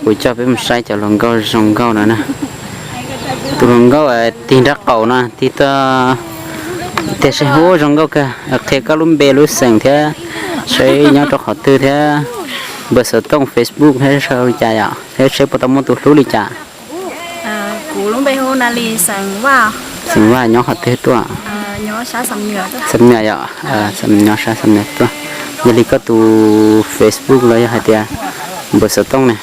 Kuv coj peb mus saib cov hluas nkauj zoo nkauj no na. Tus hluas nkauj tig nraub qaum no tig tuaj tiag, saib huv zoo nkauj kawg. Qhia koj lub npe lub xeem thiab saib nyob rau qhov twg thiab npawb xov tooj, Facebook thiab sau li cas yom, thiab saib puas tau muaj tus hlub li cas. Kuv lub npe hu Nali, xeem Vaj. Xeem Vaj, nyob qhov twg tuaj? Xam Nyuam yom, nyob sab Xam Nyuam tuaj. Yog li koj tus Facebook los yog hais tias npawb xov tooj ne?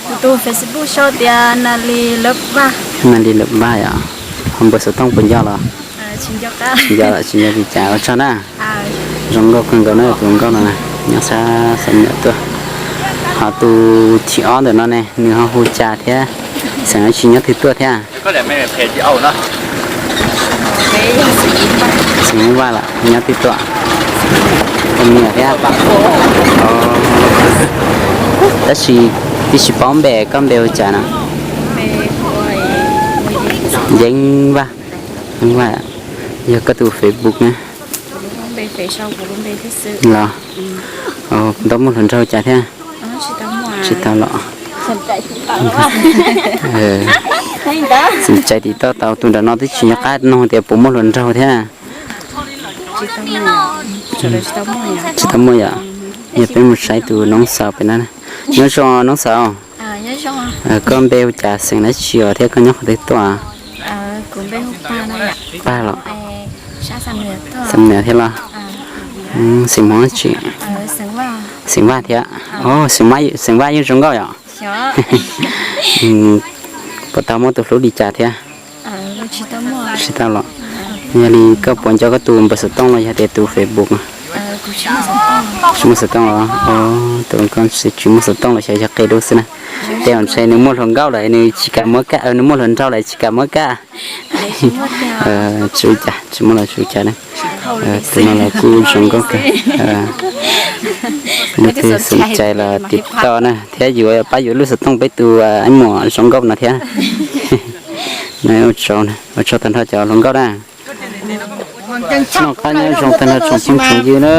Kuv tus Facebook sau tias Nali Lawv Vaj. Nali Lawv Vaj yom. Ho npawb xov tooj puas nco los? Tsis nco, tsis nco li cas, ua tsaug na. Zoo nkauj kawg nkaus na tus hluas nkauj no, nyob sab Xam Nyuam tuaj. Ho tus thib ob ntawm no ne, nws ho hu cas thiab, xeem dab tsi, nyob twg tuaj thiab? Xeem Vaj los nyob twg tuaj? Xam Nyuam thiab. Tab sis twb tsis paub npe, koj npe hu cas no? Yeeb Vaj. Yeeb Vaj, yog koj tus Facebook na. Los, tau muaj hluas nraug cas thiab? Tsis tau los. Txim txais tim toj tau tus nram no twb tsis nco qab nug tias puas muaj hluas nraug thiab. Tsis tau muaj yom. Yog peb mus saib tus noob xaus pem no. Nyob zoo noob xaus. Koj npe hu cas, xeem dab tsi os thiab koj nyob qhov twg tuaj? Pag los? Xam Nyuam thiab los? Xeem Hmoob dab tsi? Xeem Vaj thiab. Xeem Vaj yeej zoo nkauj yom. Puas tau muaj tus hlub li cas thiab? Tsis tau los. Yog li koj puas nco koj tus npawb xov tooj los yog tias tus Facebook? Tsis muaj xov tooj los? Tus hluas nkauj tsis muaj xov tooj los xyov yog qhia dua xwb na. Tej zaum ntshe nws muaj hluas nkauj lawm nws tsis kam muab kaj, nws muaj hluas nraug lawm tsis kam muab kaj. Tsis ua cas, tsis muaj los tsis ua cas na. Tus no los kuj zoo nkauj kawg. Leej twg xom cai los tim toj na thiab yuav pab yuav lub xov tooj peb tus ib muam zoo nkauj no thiab. Ua tsaug tag nrho cov hluas nkauj na. Noj qab nyob zoo tag nrho tsoom phooj tsoom ywg na.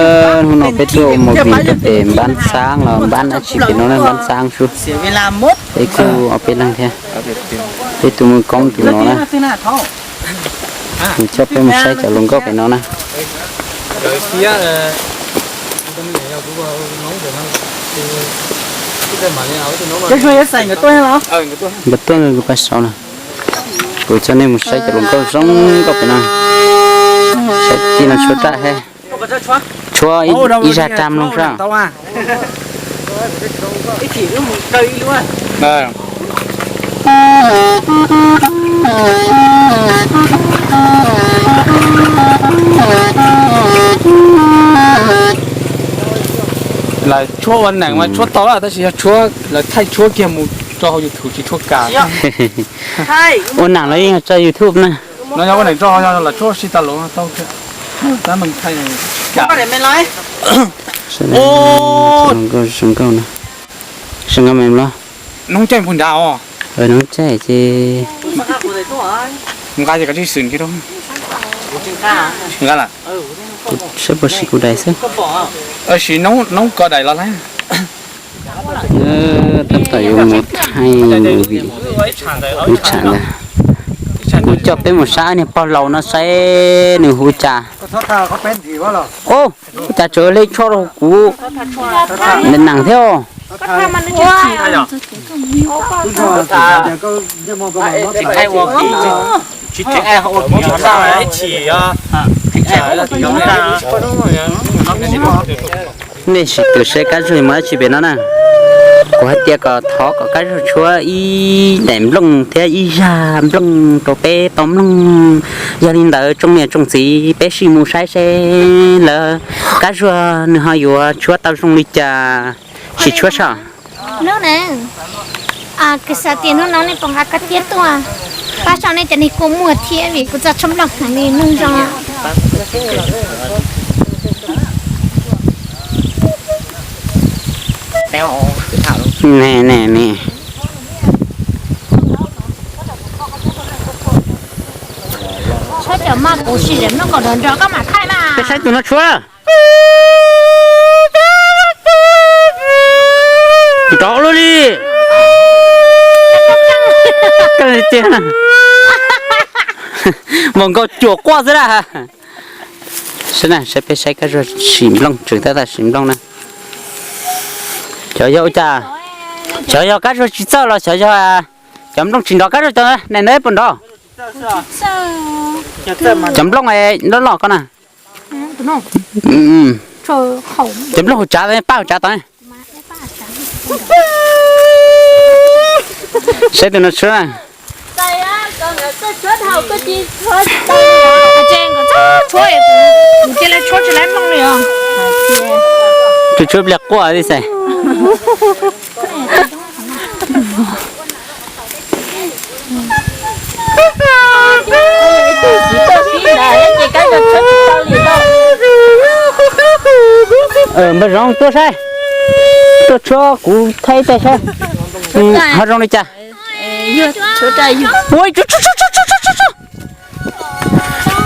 Hnub no peb tuaj ua movie rau pem npab xaab los npab dab tsi pem no na, npab xaab sub. Peb kuj ob peb leeg thiab. Peb tuaj mus koob tus no na. Kuv coj peb mus saib cov hluas nkauj pem no na. Nkawd tuaj, kuv pab saud na. Kuv coj nej mus saib cov hluas nkauj zoo nkauj pem no. Saib tij no tshuab raj he. Tshuab ib zaj raj mloog sab. Lawv tshuab ua neeg mas tshuab tau lawm tab sis yog tshuab lawv thaij tshuab kiag mus tso hauv YouTube tsis tshuab kas. Ua neeg los yeej tso YouTube na. No yog ua neeg tso lawv tshuab sib tas los tau. Tab meeg thaij kas. Zoo nkauj, zoo nkauj na. Zoo nkauj me los. Noob caij puag nrad os. Noob caij ces nqa ces kav tsij xwm kiag rau. Nqa lawm. Kuv saib puas siv kuv daim xwb. Siv noob ko daim los lawm. Tab tom yuav mus thaij movie lub tshav ntawd. Kuv coj peb mus saib niag pog laus no saib nws hu cas. Ub, ua cas tseem hle tshuaj rau kuv, neeg thiab. Nej sim tus saib Kab Zuag muaj dab tsi pem no na. Kuv hais tias kom thov kom Kab Zuag tshuab ib daim nplooj thiab ib zaj nplooj rau peb tau mloog. Yog li ntawd tsoom niam tsoom txiv peb sim mus saib seb lawv Kab Zuag nws ho yuav tshuab tau zoo li cas. Sim tshuab saib. Hnub na, kuv xav tias hnub no nej puas nqa koj tiab tuaj pab sau nej cov niag kua muag thiab vim kuv txoj tshuab nplooj heev li mloog zoo. Ne ne ne. Saib cov maj kuv sim nrog koj mam thaij na. Peb saib tus no tshuab. Nrov luaj li. Koj tiag, npaum nkaus cuam quaj xwb na. Saib na, saib peb saib Kab Zuag sim nplooj, tseem tab tom sim nplooj na. Xyov yog ua cas, xyov yog Kab Zuag tsis txawj los xyov yog cov nplooj tsis nrov. Kab Zuag cov nees no puas nrov? Cov nplooj loj loj ko na. Cov nplooj hauv tsav, paj hauv tsav tod. Saib tus no tshuab na. Tshuab, tshuab pliag quaj tib xav. Npawg Zoov tuaj saib, tuaj tshuab kuv thaij ib teg saib ho zoo li cas. Ua,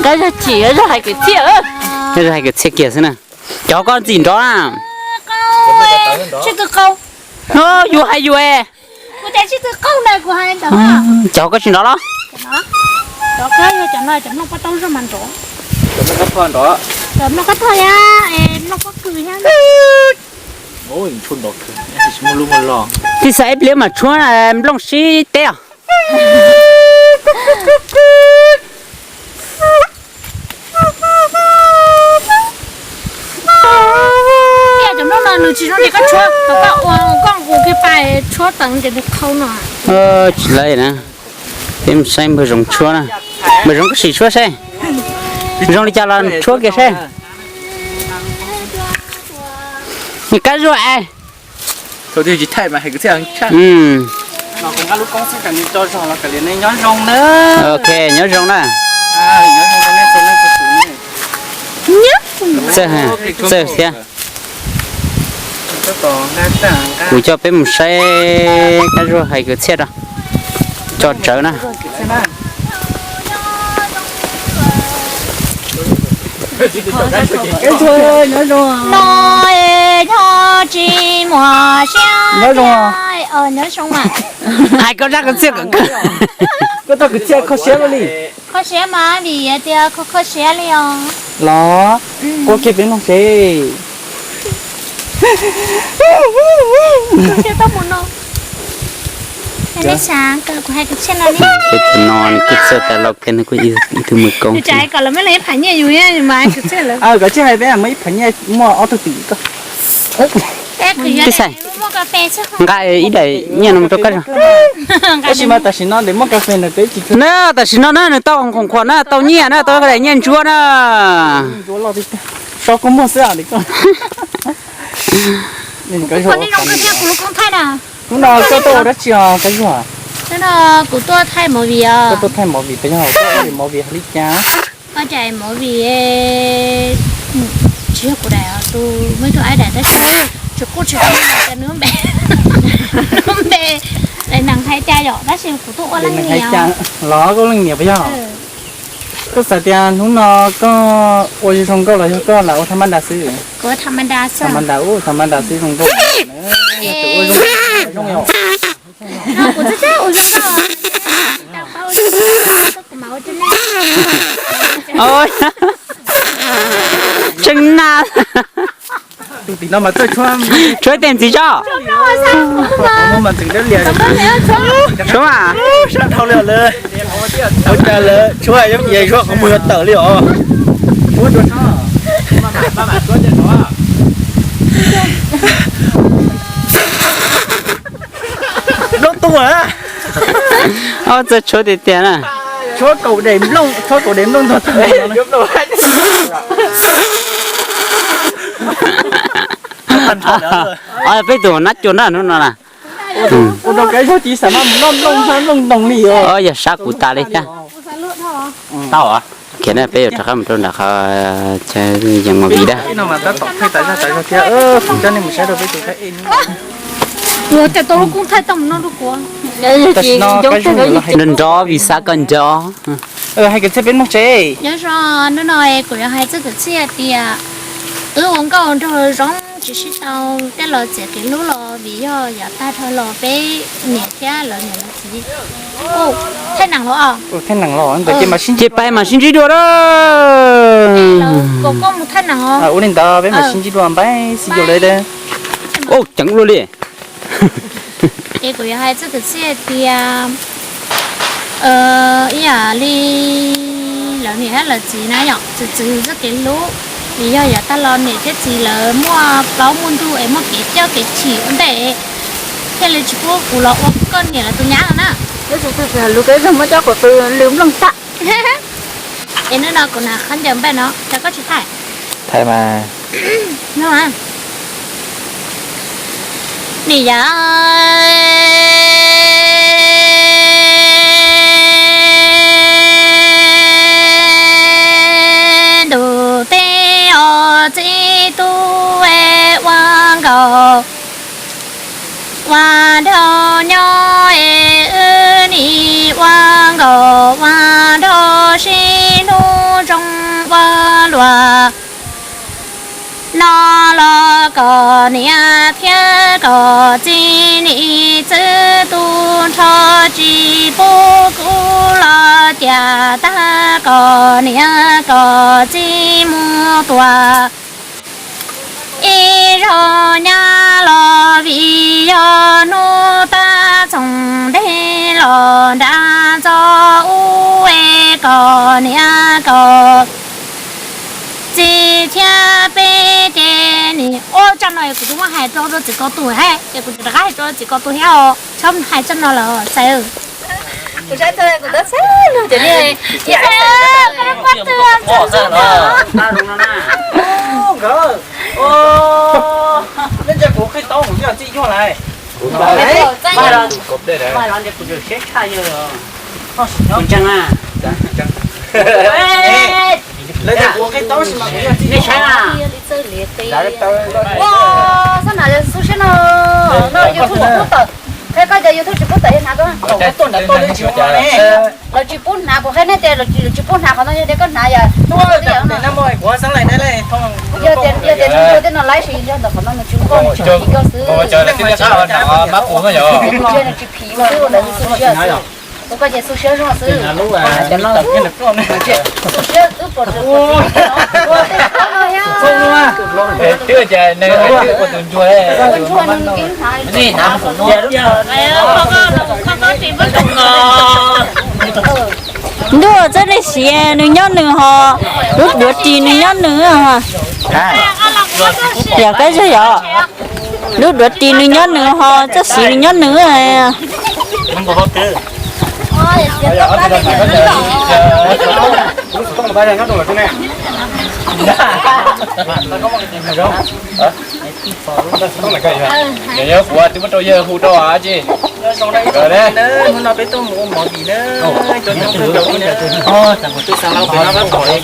Kab Zuag chim, Kab Zuag hais kwv txhiaj, Kab Zuag hais kwv txhiaj kiag xwb na. Cov koj ntxim nrov na. Yus hais yus. Cov koj tsis nrov los? Tib xav ib pliag mam tshuab nplooj sib teb os. Cov nplooj no nws tsis zoo li koj tshuab, koj ua koj nqus kiag pais tshuab teev ces nws qhau no. Tsis lawv na, peb mus saib npawg Zoov tshuab na. Npawg Zoov koj sim tshuab saib, zoo li cas los tshuab kiag saib. Kab Zuag es. Ok, nyob zoo na. Txawj, txawj thiab. Kuv coj peb mus saib Kab Zuag hais kwv txhiaj rau, tso tsawv na. No, nyob tsis muaj siab. Nyob zoo mas. Hais koj rab kwv txhiaj kom kawg. Koj tau kwv txhiaj kho siab li. Kho siab mas vim tias kho kho siab li os. Los, ua kiag peb mloog seb. Kho siab tau mus no. Neb xav kom kuv hais kwv txhiaj no ne? Tus no nws kuj txawj tas los kiag, nws kuj ib tug mwm koob. Kom lawv muab ib phav nyiaj yus mas hais kwv txhiaj lawm. Koj tsis hais peb muaj ib phav nyiaj muaj ob tug twm koj. Nqa ib daim nyiaj no mus rau Kab Zuag. Tab sis mas tam sim no nws muaj kas fes na, tam sim no na nws tau khoom khuam na, tau nyiaj na, tau daim nyiaj ntsuab na. So koj muag xwb. Hnub no koj tuaj ua dab tsi os Kab Zuag? Kuv tuaj thaij movie os. Koj tuaj thaij movie, peb yog koj ua movie hais li cas? Koj cais movie, tsis yog kuv daim, tus muaj ib tug aib daim tab sis tsis quj tsis qhia nws npe, nws npe daim nees hais cas yom, tab sis kuv tuaj ua leej niam. Los koj leej niam puas yog? Koj xav tias hnub no koj ua zoo nkauj los yog koj lam ua tham ma nda xwb? Kuv tham ma nda xwb. Tham ma nda, ua tham ma nda xwb zoo nkauj. Ua zoo, zoo yom. Kuv txhaj txhaj ua zoo nkauj. Tseeb na. Tus tim no mas txawj tshuab, tshuab tej ntxiv tso. Tshuab mas. Sab dhau li lawm. Ua cas lawm, tshuab yog tshuab qhov muag yuav tawm li os. Nplooj tuaj. Ob txawj tshuab tiag tiag na. Tshuab kaum daim nplooj, tshuab kaum daim nplooj ntog tuaj. Peb tus nab cua nrab hnub no na. Ua rau Kab Zuag tsis xav maj mus noj nplooj, noj nplooj li os. Yog sab kuv tas li thiab. Tau. Khiav na, peb yuav rov qab mus rau nram qhov yees movie dab. Nrov nrov vim xav koj nrov. Hais kwv txhiaj peb mloog seb. Nyob zoo, hnub no kuv yuav hais txog kwv txhiaj tias wb ua nkauj nraug zoo Tsis sib tau tej los txiav kev hlub los vim yog yav tag dhau los peb niam thiab lawv niam lawv txiv. Thaij neem los os. Thaij neem los ntawd ces mas sib ntsib, ces pais mas sib ntsib dua a. Ua li ntawd peb mam sib ntsib dua, npaj xib yuav lawm. Ua ceev luaj li. Es kuv yuav hais txog kwv txhiaj tias ib yam li lawv niam thiab lawv txiv na yom, txwv txwv txoj kev hlub, vim yog yav tag los niam thiab txiv lawv muaj plaub muaj ntug es muaj kev coj kev chim ua ntej, thiaj li tsis pub kuv los ua koj niam lawv tus nyab no na. Lub twg lub twg muab coj kuv pw lw nplooj tag. Es hnub no kuv hnav khaub ncaws npaj no, cas koj tsis thaij? Thaij mas. Nim yog ntu tej os txiv tub ua nkaus ua nraug nyob es wb nim ua nkaus ua nraug sib hlub zoo ua luaj. No los kom niam thiab kom txiv nim txwv tu nrho tsis pub kuv los cas tag kom niam kom txiv mus tua ib zaug nyab los vim yog hnub tab txoog ntej los nram txo ub es kom niam kom txiv thiab peb ces nim ua tsaug no es kuv twb muab hais rau txiv ko tus thiab es kuv rov qab hais rau txiv ko tus thiab os, txhob hais tsaug no lawm Xais. Kuv saib txog kuv tab xab no ces li Kuv ntseeg kuv qhib taub kuv tsis yog txij yuag lawm. Lawv tias kuv qhib taub sis mas kuv yog txij yuag. Xab na xu siab no, no YouTube tsis pub tawm. Qhia koj cov YouTube tsis pub tawm yog hnav koj. Lawv tsis pub hnav, kuv qhia nej tias lawv tsis pub hnav qhov no yog tias koj hnav yog. Yog tias yog tias nws tej no laib sis yog ntawm qhov no nws tsis koj nws tsis phim koj xwb. Nws tsis phim xwb, lawv xu siab xwb. Ua koj ces xu siab zoo xwb. Xu siab twb pom tseeb no. Twb cas nws ua tus ntsuag, ua ntsuag nws kev hnav. Ntuj, txoj dej siav nws nyob nws ho, lub duav ris nws nyob nws. Yog kab zog yog, lub duav ris nws nyob nws ho, txoj siv nws nyob nws. Yog kuv twb muab rau yawg hu rau a tsi. Hnub no peb tuaj mus ua mov vim na, cov nyob tuaj cov ib na. Twb xa lauj pem no peb pom li.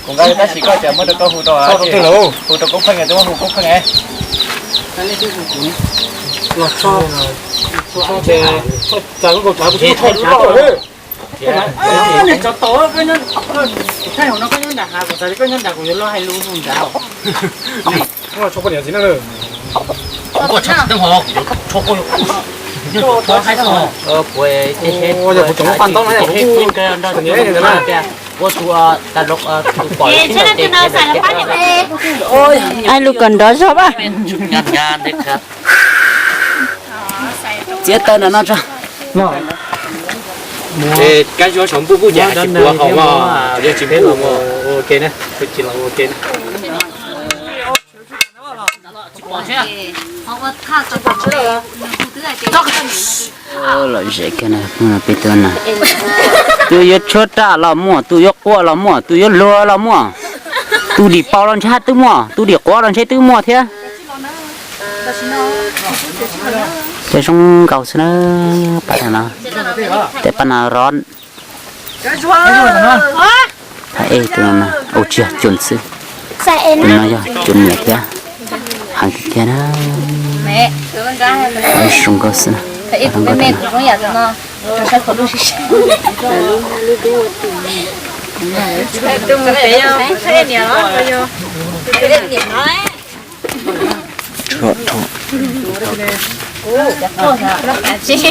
Kuv nqa tab sis koj tias muab rau koj hu rau, hu rau Koob Pheej, twb muab hu Koob Pheej. Los tso, tso ces tso cas koj kaus tshav kuv tsis tau lub loj lawm. Nws tsov tom koj nyob, thaij hauv no koj nyob nram hav, kuv xav tias koj nyob nram, kuv yuav los hais lus ntawd. Koj tsis tau hais, kuv tseem muab paj ntaub no, ua tus tas lov tus pom. Ai lus kom nrov zog a. Txiav taw nram no tso. Kab zuag saum npuj kuj yam tsis puav hauv, yog tsis pub ua ke na, tsis los ua ke na. Lom zem kiag na, peb tuaj na, tus yuav tshuab raj los muaj, tus yuav quaj los muaj, tus yuav luag los muaj, tus dim paus los ntshe twb muaj, tus dim quav los ntshe twb muaj thiab. Tej zoo nkaus xwb na, pab no, tej pab no rov. Thaij tus no, ua tsis yog cuam xwb, tus no yog cuam niam thiab, heev kiag na. Zoo nkaus xwb na. Tus mus pem yog niam los yog? Tsis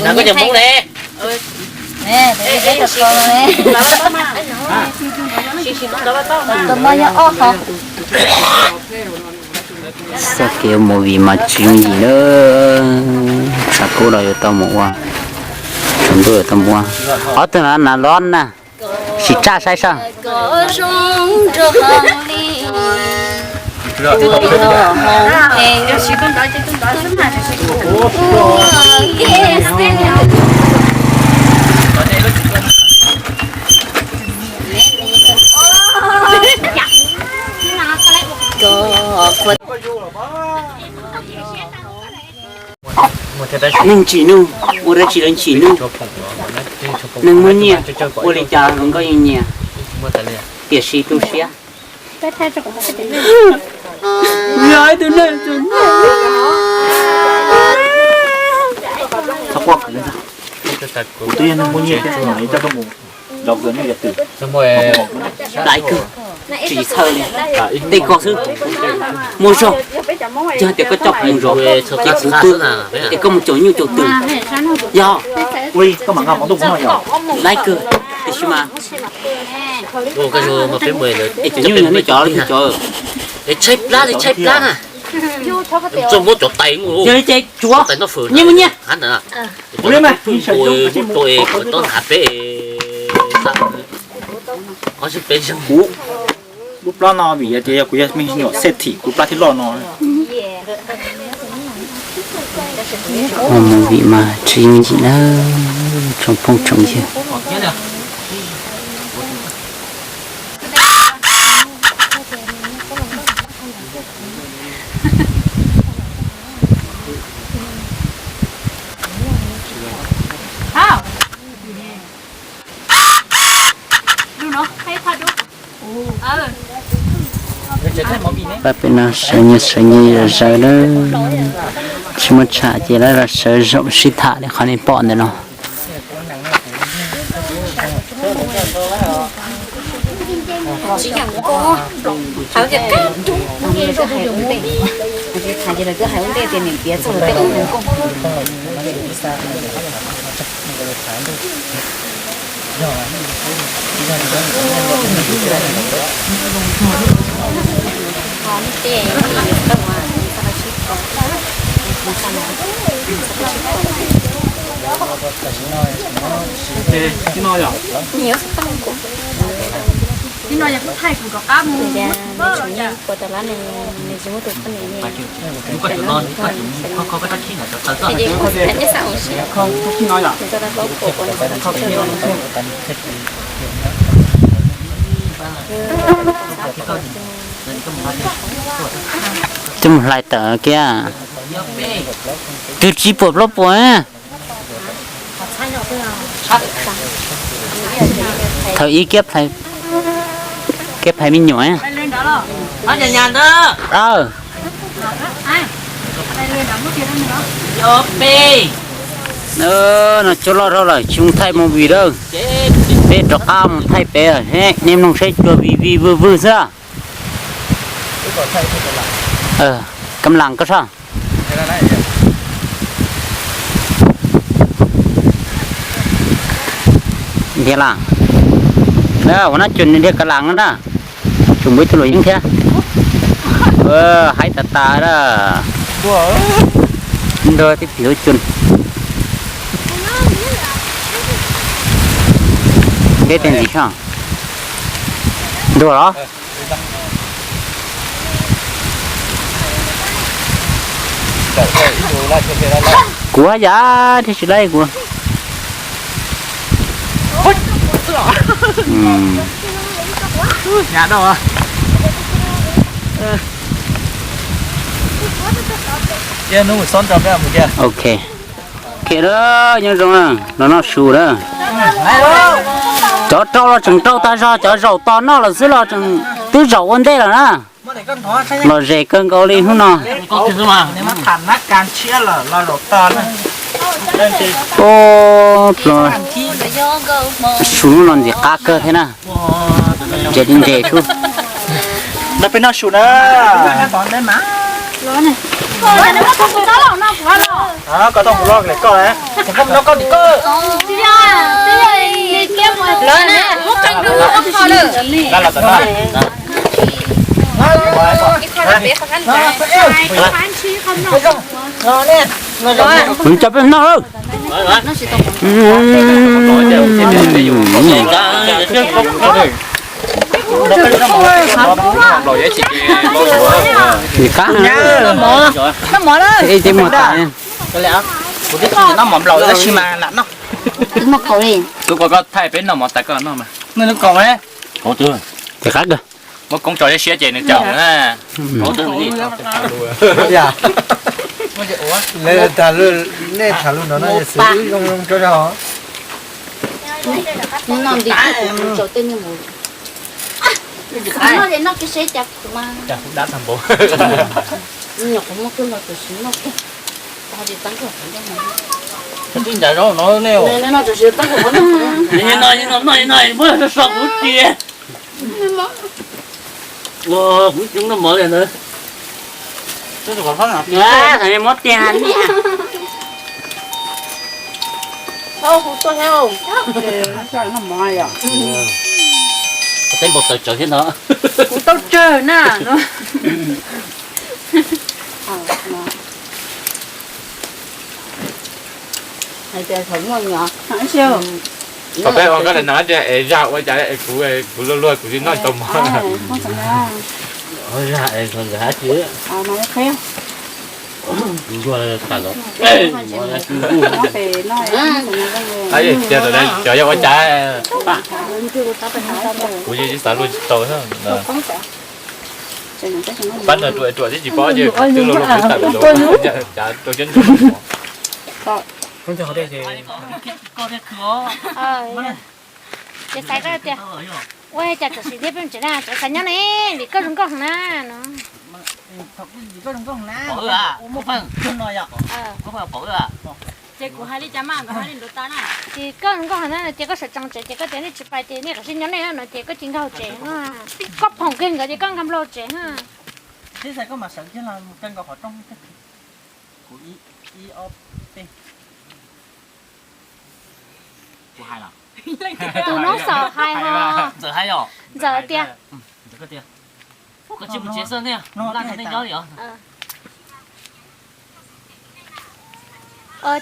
no koj cov Hmoob ne. Tus mo yog ob qho. Txoj kev ua movie mas tsis yooj yim na. Tshav kub los yuav tau mus ua, tshav ntuj yuav tau mus ua. Ob tug no na los na, sim tsaj saib sab. Neeg tsis nug, ua dab tsi los tsis nug. Neeg muaj nyiaj, ua li cas los nkauj yeej nyiam. Tiam sis tu siab. Yog ib tug neeg tsis nug. Kuv twb yog neeg muaj nyiaj thiab, coj koj mus zov kws nej yog twg? Laiv kawg, tsis txhawj li, tej ko xwb. Muaj zog, yog tias koj coj kuv mus zov, ces kuv pw, ces koj mus caum nyuj caum twm, yog laiv kawg. Tiam sis mas es cov nyuj yog nej cov los yog cov, tshaib plab li, tshaib plab na. Yog li ces tsuav, nyiaj mus nyiaj. Kuv lub plab no vim tias yog kuv yog me nyuam xej thim kuv plab thiaj loj no. Ua movie mas tsis yooj yim na, tsoom phooj tsoom ywg. Pab peb no sawv nyias sawv nyias zawv zawv na, tsis muaj tsham ces lawv los sawv zaum sib tham li qhov nej pom ntawm no. Nim no yog kuv thaij kuv rov qab mus. Ua tas lab nws tsis muaj tus poj niam ne. Ces kuv tham nyob xav ua si, nws tau tau paub kuv ua nws tau tau tau. Coj mus hlais tawm kiag. Twb tsis pom plaub puas. Thaum ib kiab phais me nyuam. No cov loj dhau lawm tsis mus thaij movie lawm. Peb rov qab mus thaij pem, nej mloog saib cua vij vij vwj vwj xwb. Kab lam koj sab. Dhia las, ua no cus dhia kab lam na, tsuas muaj ib tug luam yeeb thiab. Haib tas tas a. Nrog tib pim lub cus. Deb tej ntxiv soj. Ntuag los? Kuv haj yam thiaj tsis laib kuv. Ok, nyob zoo, los noj su na. Cov rau los tseem rau tag zog, cov zaum tos noj lawm xwb los tseem twb zaum ua ntej lawm na. Los ze kawg nkaus li hnub no. Su no ntxim qab kawg thiab na. Ntses li ntses sub. Nrog peb noj su na. Koj tau kuv loj li koj. Kuv coj peb noj. Ib tib muag tas. Kuv twb noj mov nplaum tab sis mas lam noj. Twb muaj kaus li. Kuv kom koj thaij peb noj mov tas koj noj mas. Noj lub kaus ne. Ces qab kawg. Muab koob tso siab ces nws caum na. Nej tham lus no no xwb zoo zoo tso zog. Noj nti tso tej niag mus. Noj ces noj kiag seb cas kuv mas. Cas kuv dab tag npaum. Nyuam qhuav muab kiag los tam sim noj kiag. Tib ncav zaub no ne. Noj tam sim tab kuv noj. Noj noj muab so so kuv tiag. Ua kuv coob noj mov li ntawd. Thov muab tiag niam. Tau kuv tuaj thiab. Noj mov yom. Teb npau taws tsawv thiab no. Kuv tau tsawg na no. Hais tias thaum muaj nyuam. Thaum peb ua koj daim no tias es zaj ua cas es kuv, kuv luag luag kuv tsis noj tau mov. Zaj es nkawd hab tsis. Luag tas los. Tias cov yog ua cas kuv yeej tsis xav luag tsis tau. Pab nws ruam ruam tib tsis paub ces twb luag luag kuv tawm los cav rau cov ntsuag mov. Ces xav koj tias, ua cas tam sim thiab peb mus tsev na, tsev xav nyob ne, vim koj zoo nkauj heev na no. Ces kuv hais li cas mas nkawd hais li ntawd tas na. Ces koj zoo nkauj heev na, ces koj sawv tsees tsev ces koj tias nej tsis pais ces nej kom sib nyob nej no ces koj cia nkag hauv tsev no. Koj phoom kiag nkawd ces koj nkag nplo hauv tsev na. Tus no xav hais ho. Ntxawm tias,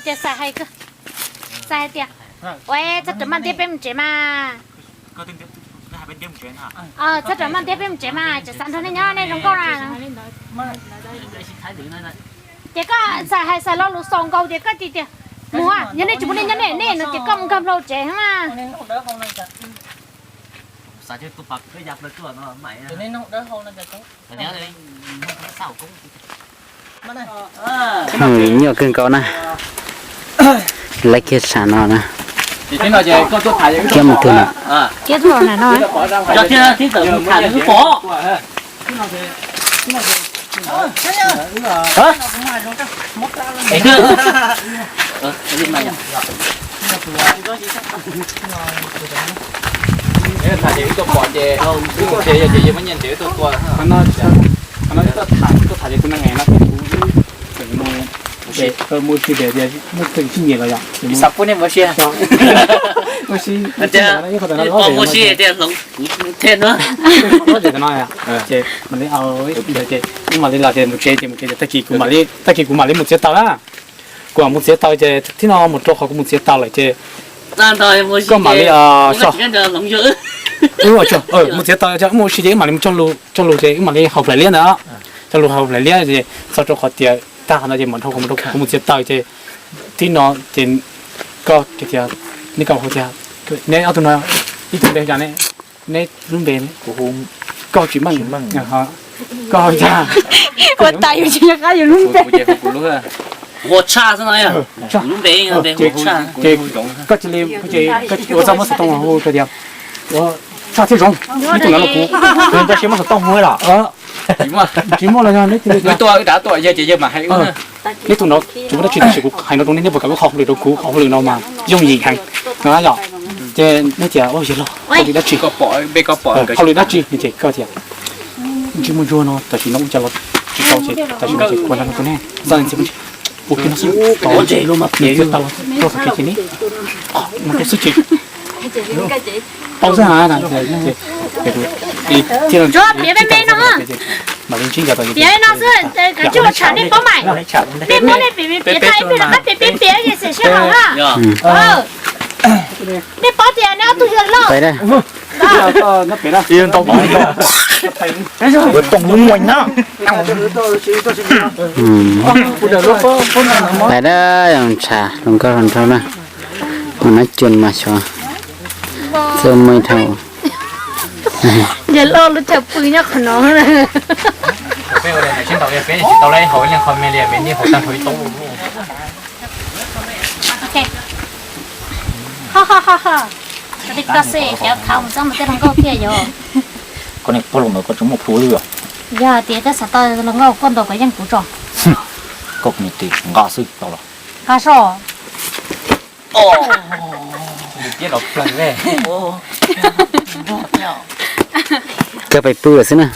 ces xav hais tias, ua txhob rawm maj ntiab peb mus tsev mas. Txhob rawm maj ntiab peb mus tsev mas, tseem xav nrog nej nyob nej zoo nkauj na. Ces koj xav hais xav lo lus xaus nkaus ces koj cia tias, mus, yog nej tsis muaj nej nyob nej nej no ces koj mus nkag nplo tsev na. Nyuaj kawg nkaus na. Lawv kiag sam no na. Kiag mus twg na? Kiag tuaj na no. Tham ces wb tuaj pom ces wb tuaj ces yog ces yog muaj nyiaj ntev wb tuaj tua. Qhov no wb tuaj tham, wb tuaj tham ces kuv neeg no ces kuv, ces koj muaj sij hawm tias muaj txog sib nyiam los yom. Xav pub nej muaj sij hawm. Muaj sij, muaj sij tias hloov kuv thiab no. Ces mam li, ces wb mam li los ces mus tsev ces mus tsev ces tag kis kuv mam li, tag kis kuv mam li mus txiav taws na. Kuv mam mus txiav taws ces tib no mus rau qhov kuv mus txiav taws lawm ces koj mam li so. Mus txiav taws ces wb mus ua si ces wb mam li mus cog lus, cog lus ces wb mam li haus hlais liab ntawd. Cog lus haus hlais liab ces txog rau qhov tias tag qhov no ces mam dhau qhov mus rau kuv mus txiav taws ces tib no ces koj tias, nej koj hu tias, neb ob tug no ib tug npe hu cas ne? Neb lub npe, koj hu Tsis Meej, koj hu cas? Ua tas yus tsis nco qab yus lub npe. Ua Tshaj xwb no, lub npe ces koj cia li ua txaj muab xov tooj hu tias ua Tshaj thiab Zoov, ib tug no los kuv, kuv nco siab muab xov tooj hu los. Tsis muaj los yog neb cia li tua, wb rov tuaj yawg ces yawg mam hais wb. Neb tus no tsis muaj dab tsi tiam sis kuv hais no rau neb, neb puas kam lub qhov hauj lwm rau kuv, qhov hauj lwm no mas yooj yim heev no yom. Ces neb tias, Yawg laus, hauj lwm dab tsi? Hauj lwm dab tsi? Ces koj tias, Ntsej muag ntsuag no tam sim no ua cas los tsis tau, ces tam sim no ces kuv nrog rau neb xav ntxiv ua kiag no xwb, tau tau tau tau ces neb no rau xwb ces tau xwb. Tsuav piav me me no, mam li ntsib nkawd tau piav no xwb, kav tsij ua tsham nej paub mas. Nej paub nej piav piav tag ib pliag rov qab piav piav piav ces xwm sij hawm na. Nej paub tias neb ob tug yawg laus. Pais dab, zoo ntsha hluas nkauj hluas nraug na, mas nab cuag mas xyov txawj muaj ib dhau. Yawg laus lub chaw pw nyob qhov no. Koj niag pog laus ntawd koj tseem muaj plhu li os. Yog tias koj xav tau hluas nkauj koj ntaus kom yeej kuv tso. Koj niag tis nqa xwb tau los. Nqa so. Kawg pais pw lawm xwb na.